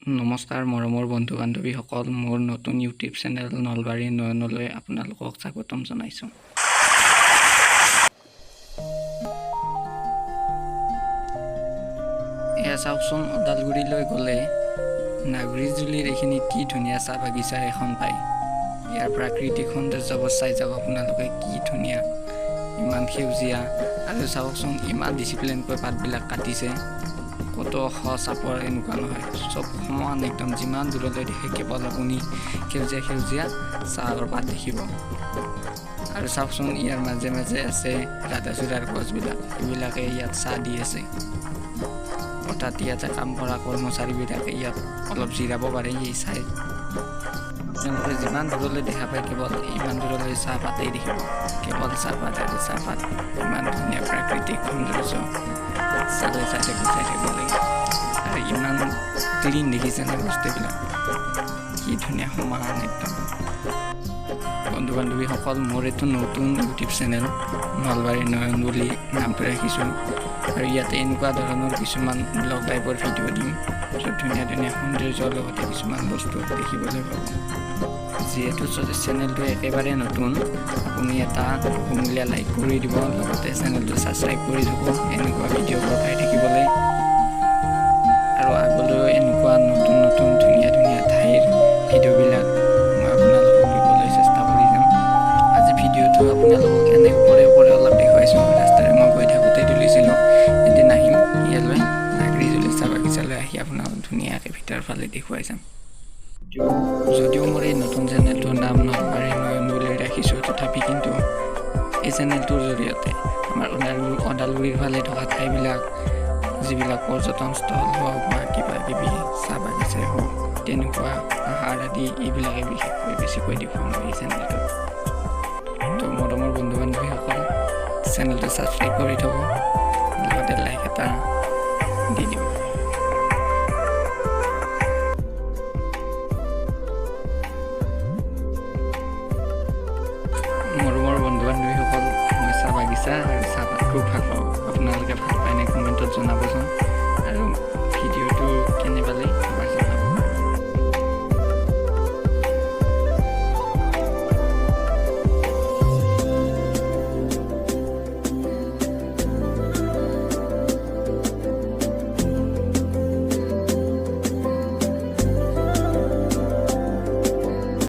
নমস্কাৰ মৰমৰ বন্ধু বান্ধৱীসকল, মোৰ নতুন ইউটিউব চেনেল নলবাৰী নয়নলৈ আপোনালোকক স্বাগতম জনাইছোঁ। এয়া চাওকচোন, ওদালগুৰিলৈ গ'লে নাগৰিজুলিৰ এইখিনিত কি ধুনীয়া চাহ বাগিচা এখন পায়। ইয়াৰ প্ৰাকৃতিক সৌন্দৰ্যবোৰ চাই যাওক আপোনালোকে, কি ধুনীয়া, ইমান সেউজীয়া। আৰু চাওকচোন, ইমান ডিচিপ্লিনকৈ পাতবিলাক কাটিছে, ক'তো ওখ চাপৰ এনেকুৱা নহয়, চব সমান একদম। যিমান দূৰলৈ দেখে কেৱল আপুনি সেউজীয়া সেউজীয়া চাহৰ পাত দেখিব। আৰু চাওকচোন, ইয়াৰ মাজে মাজে আছে ৰাধাচূড়াৰ গছবিলাক, এইবিলাকে ইয়াত ছাঁ দি আছে। অৰ্থাৎ ইয়াতে কাম কৰা কৰ্মচাৰীবিলাকে ইয়াত অলপ জিৰাব পাৰে এই চাই। আপোনালোকে যিমান দূৰলৈ দেখা পায় কেৱল ইমান দূৰলৈ চাহপাতেই দেখিব, কেৱল চাহপাত আৰু চাহপাত। ইমান ধুনীয়া প্ৰাকৃতিক সৌন্দৰ্য, চালে চাই থাকোঁ চাই থাকিব লাগে। আৰু ইমান ক্লিন দেখিছেনে বস্তুবিলাক, কি ধুনীয়া সমান একদম। বন্ধু বান্ধৱীসকল, মোৰ এইটো নতুন ইউটিউব চেনেল নলবাৰী নয়ন বুলি নামটো ৰাখিছোঁ। আৰু ইয়াতে এনেকুৱা ধৰণৰ কিছুমান ব্লগ টাইপৰ ভিডিঅ' দিম, য'ত ধুনীয়া ধুনীয়া সৌন্দৰ্যৰ লগতে কিছুমান বস্তু দেখিবলৈ পাব। যিহেতু চেনেলটো একেবাৰে নতুন, আপুনি এটা বহুমূলীয়া লাইক কৰি দিব, লগতে চেনেলটো ছাবস্ক্ৰাইব কৰি থ'ব এনেকুৱা ভিডিঅ'বোৰ পাই থাকিবলৈ। আৰু আগলৈও এনেকুৱা নতুন নতুন ধুনীয়া ধুনীয়া ঠাইৰ ভিডিঅ'বিলাক মই আপোনালোকক দিবলৈ চেষ্টা কৰি যাম। আজি ভিডিঅ'টো আপোনালোকক এনে ওপৰে ওপৰে অলপ দেখুৱাইছোঁ, ৰাস্তাৰে মই গৈ থাকোঁতে তুলিছিলোঁ। এদিন আহিম ইয়ালৈ, নাগৰিজুলি চাহ বাগিচালৈ আহি আপোনালোক ধুনীয়াকৈ ভিতৰৰ ফালে দেখুৱাই যাম। যদিও মোৰ এই নতুন চেনেলটোৰ নাম নলবাৰী নয়ন বুলি ৰাখিছোঁ, তথাপি কিন্তু এই চেনেলটোৰ জৰিয়তে আমাৰ ওদালগুৰিৰ ফালে থকা ঠাইবিলাক, যিবিলাক পৰ্যটন স্থল হওক বা কিবা কিবি চাহ বাগিচাই হওক, তেনেকুৱা পাহাৰ আদি এইবিলাকে বিশেষকৈ বেছিকৈ দেখুৱাম এই চেনেলটোত। তো মৰমৰ বন্ধু বান্ধৱীসকল, চেনেলটো ছাবস্ক্ৰাইব কৰি থ'ব, লগতে লাইক এটা দি দিব। মৰমৰ বন্ধু বান্ধৱীসকল, মই চাহ বাগিচা আৰু চাহপাত খুব ভাল পাওঁ।